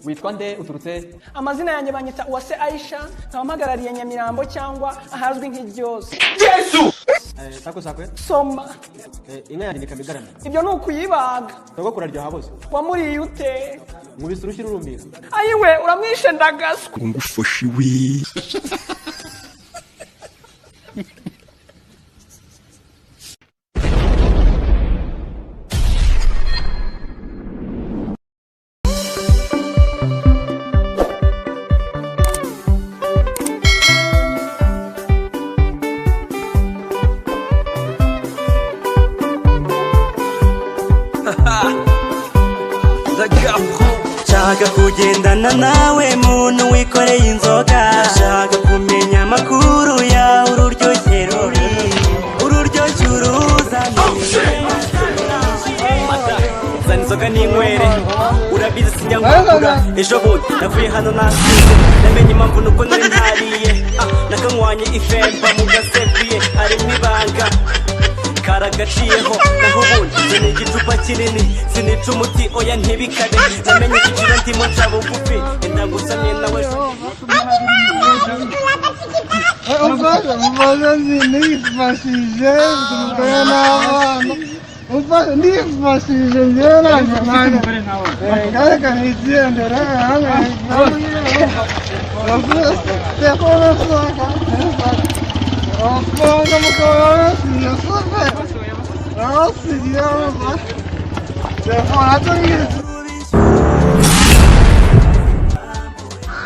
Witwa nde, uturutse? Amazina yanjye banyita Uwase Aisha, nkaba mpagarariye Nyamirambo cyangwa ahazwi nk'Iryose. Sako sakwe. Soma. Inka yanjye ni kamigarama. Ibyo ni ukuyibaga. Sogokuru aryoha bose. Wamuriye ute? Nkubise urushyi rurumbira. Ayiwe, uramwishe ndagaswa. Ngufashe iwi. Nshaka kugendana nawe muntu wikoreye inzoga, nshaka kumenya amakuru yawe, ururyoshye ruri ururyoshye uruzaniye. Zana inzoga n'inywere, urabizi sinjya ngukura. Ejo bundi navuye hano nasize, namenye impamvu nuko nari ntariye. Nakanywanye ifemba mu gasembuye, harimo ibanga karagaciyeho. Naho ubundi nzi igicupa kinini, sinica umuti oya ntibikabe. Namenye igiciro ndimo nca bugufi, enda ngusamye nawe. Umfashe, nifashije umugore n'abana, umfashe nifashije njyewe ntabwo reka nigendere.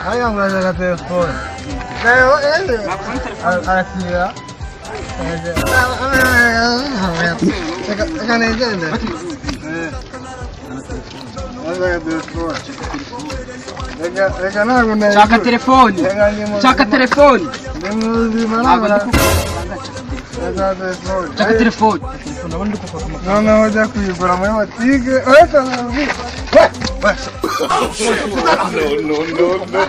Ayambaye telefone arakira, reka nigendere. Reka ntabwo. Shaka telefone. Shaka telefone. Ndi muzima ntabwo. Shaka telefone. Noneho ujya kuyigura muri botike uretse. No, no, no, no.